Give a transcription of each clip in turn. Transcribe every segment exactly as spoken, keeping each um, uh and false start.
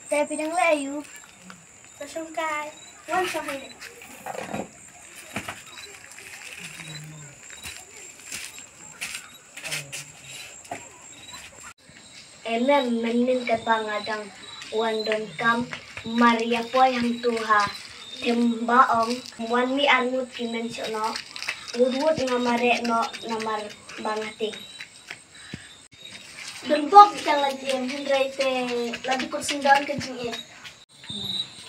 Te phi dang leh aïu? Ka shong kai. Wan shong hi. Em em, mynnin katba nga dang wan donkam, mar ïa poi hangtu ha them ba ong, wan mih arngut ki mynshuh noh. Wut wut nga mareh noh namar ba nga tieng. Don bok tang la jem, hynrei te la dukut sngewdon ka jingeh.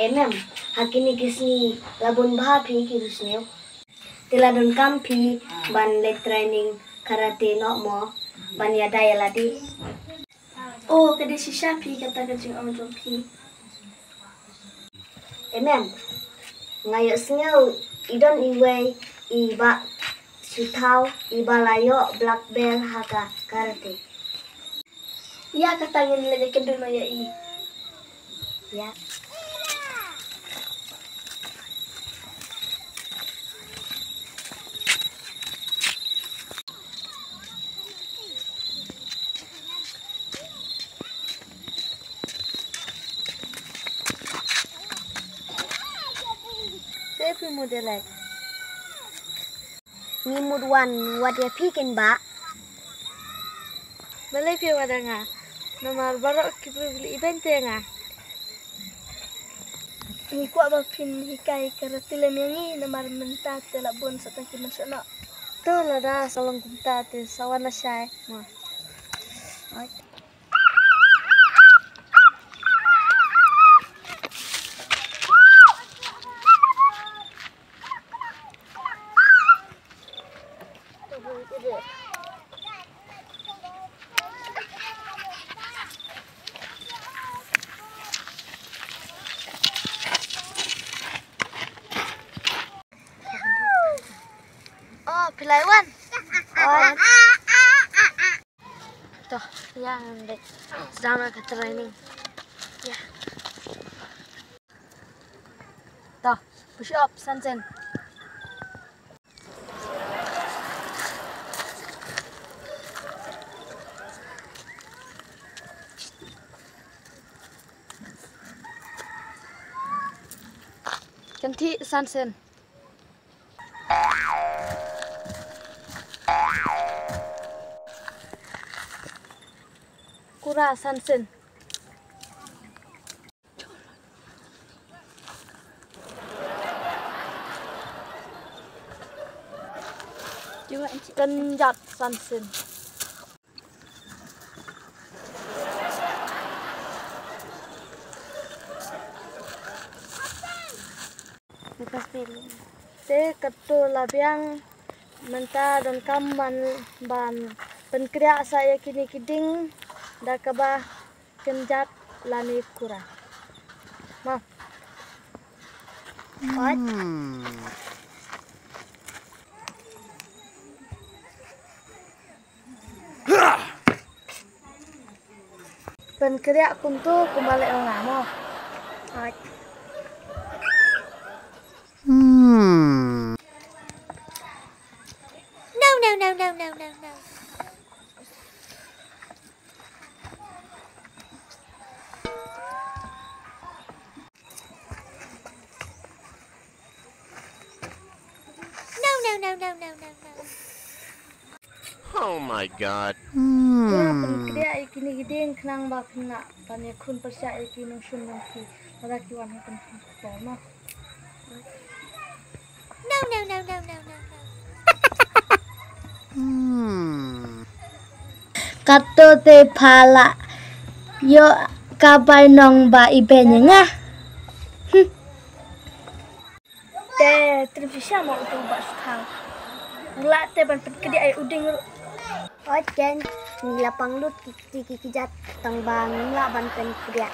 Em em, ha kine ki sngi la bun bha phi ki riewsniew. Te la donkam phi ban leit training karate noh mo, ban ïada ïa lade. Oh, ka dei shisha phi kata ka jingong jong phi. Em em, nga ïohsngew i don iwei i bah Suthaw, i ba la ïoh black belt ha ka karate. Ïa kata ngin leit ïakynduh noh ïa i. Ïa. Te phi mut ïa leh. Ngi mut wan wad ïa phi ken bah. Balei phi wad ïa nga? Namar baroh ki briew ki la ibeiñ te ïa nga. Ngi kwah ba phin hikai karate lem ïa ngi namar mynta te la bun sa tang ki mynshuh noh. To lada sa long kumta te sa wan lashai mo. Oh, phi la wan. Oh. To, ïa ngan dei sdang ka training. Ïa. To, push up san sien. Kynthih san sien. Kura san sien. Kynjat san sien. Te katto la biang mynta donkam ban, ban pynkriah sa ïa kine ki dieng da kaba kynjat lane kura. Ma. Wat. Pynkriah kumto kumba leh ong nga mo. Hooid. Hmm. No, no, no, no, no, no, no. No, no, no, no, no, no, no. Oh my God. Hmm. Ïa pynkriah ïa kine ki dieng khnang ba phin lah ban ïakhun pyrshah ïa ki nongshun jong phi. Lada ki wan ha pynpor ma. No, no, no, no, no, no, no. Hmm. Kato te pha la ïoh ka bainong ba ibeiñ ïa nga. Hmm. Te trim shisha mo uto u bah Suthaw. U lah te ban pynkdiah ïa u dieng ruh. Oi ken, ngi la pang lut ki kti ki kjat tang ba ngim lah ban pynkdiah.